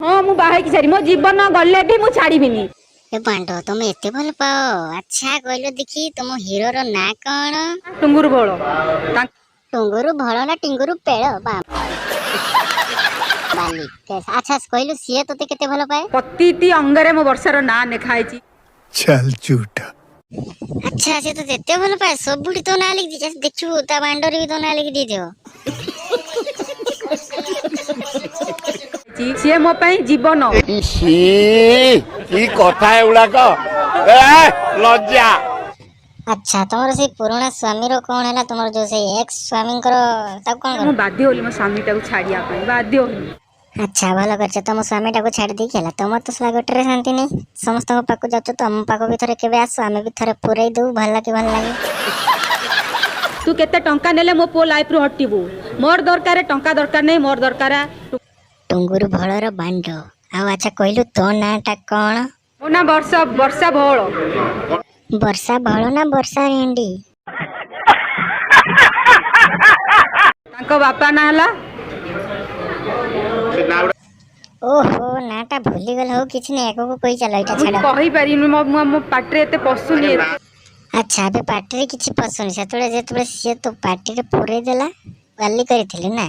ହଁ, ମୁଁ ବାହା ହେଇକି ଛାଡି, ମୋ ଜୀବନ ଗଲେ ବି ମୁଁ ଛାଡିବିନି। ଏ ବାଣ୍ଡ, ତମେ ଏତେ ଭଲ ପାଅ? ଆଚ୍ଛା କହିଲ ଦେଖି, ତମ ହିରୋର ନାଁ କଣ? ଟୁଙ୍ଗୁରୁ ଭୋଳ। ଟୁଙ୍ଗୁରୁ ଭଳ ନା ଟିଙ୍ଗୁରୁ ପେଳ ବା ବାଲି? ଆଚ୍ଛା କହିଲୁ, ସିଏ ତୋତେ କେତେ ଭଲ ପାଏ? ପ୍ରତିଟି ଅଙ୍ଗରେ ମୋ ବର୍ଷାର ନାଁ ଲେଖା ହେଇଛି। चल झूठा। ଆଚ୍ଛା, ସେ ତୋତେ ଏତେ ଭଲ ପାଏ, ସବୁଠି ତୋ ନାଁ ଲେଖି ଦେଇଛି। ଦେଖିବୁ, ତା ବାଣ୍ଡରେ ବି ତୋ ନାଁ ଲେଖି ଦେଇଥିବ। ସିଏ ମୋ ପାଇଁ ଜୀବନ। କି କଥା ଏଗୁଡାକ, ଲଜ୍ଜା। ଆଚ୍ଛା, ତମର ସେଇ ପୁରୁଣା ସ୍ୱାମୀର କଣ ହେଲା? ତମର ଯୋଉ ସେଇ ଏକ୍ସ ସ୍ୱାମୀଙ୍କର, ତାକୁ କଣ? ମୁଁ ବାଧ୍ୟ ହେଲି ମୋ ସ୍ୱାମୀଟାକୁ ଛାଡିବା ପାଇଁ, ବାଧ୍ୟ ହେଲି। ଆଚ୍ଛା, ଭଲ କରିଛ ତମ ସ୍ୱାମୀଟାକୁ ଛାଡ଼ି ଦେଇକି। ହେଲା, ତମର ତ ଶଳା ଗୋଟେରେ ଶାନ୍ତି ନାହିଁ, ସମସ୍ତଙ୍କ ପାଖକୁ ଯାଉଛ। ତ ଆମ ପାଖକୁ ବି ଥରେ କେବେ ଆସ, ଆମେ ବି ଥରେ ପୁରେଇ ଦଉ, ଭଲ କି ଭଲ ଲାଗେ। ତୁ କେତେ ଟଙ୍କା ନେଲେ ମୋ ପୁଅ ଲାଇଫରୁ ହଟିବୁ? ମୋର ଦରକାର ଟଙ୍କା ଦରକାର ନାହିଁ, ମୋର ଦରକାର ଟୁଙ୍ଗୁରୁ ଭଳର ବାଣ୍ଡ। ଆଉ ଆଚ୍ଛା କହିଲୁ, ତୋ ନାଁଟା କଣ? ମୋ ନାଁ ବର୍ଷା, ବର୍ଷା ଭୋଳ। ବର୍ଷା ଭଳ ନା ବର୍ଷା ଭେଣ୍ଡି? ତାଙ୍କ ବାପା ନାଁ ହେଲା ଓହୋ, ନାଁଟା ଭୁଲିଗଲ। ହଉ, କିଛି ନାହିଁ, ଆଗକୁ କହି ଚାଲ, ଏଇଟା ମୁଁ ଛାଡ଼। କହିପାରିବିନି, ମୋ ପାଟିରେ ଏତେ ପଶୁନି। ଆଚ୍ଛା, ଏବେ ପାଟିରେ କିଛି ପଶୁନି। ସେତେବେଳେ ଯେତେବେଳେ ସିଏ ତୋ ପାଟିରେ ପୁରେଇ ଦେଲା, ଗାଲି କରିଥିଲି ନା?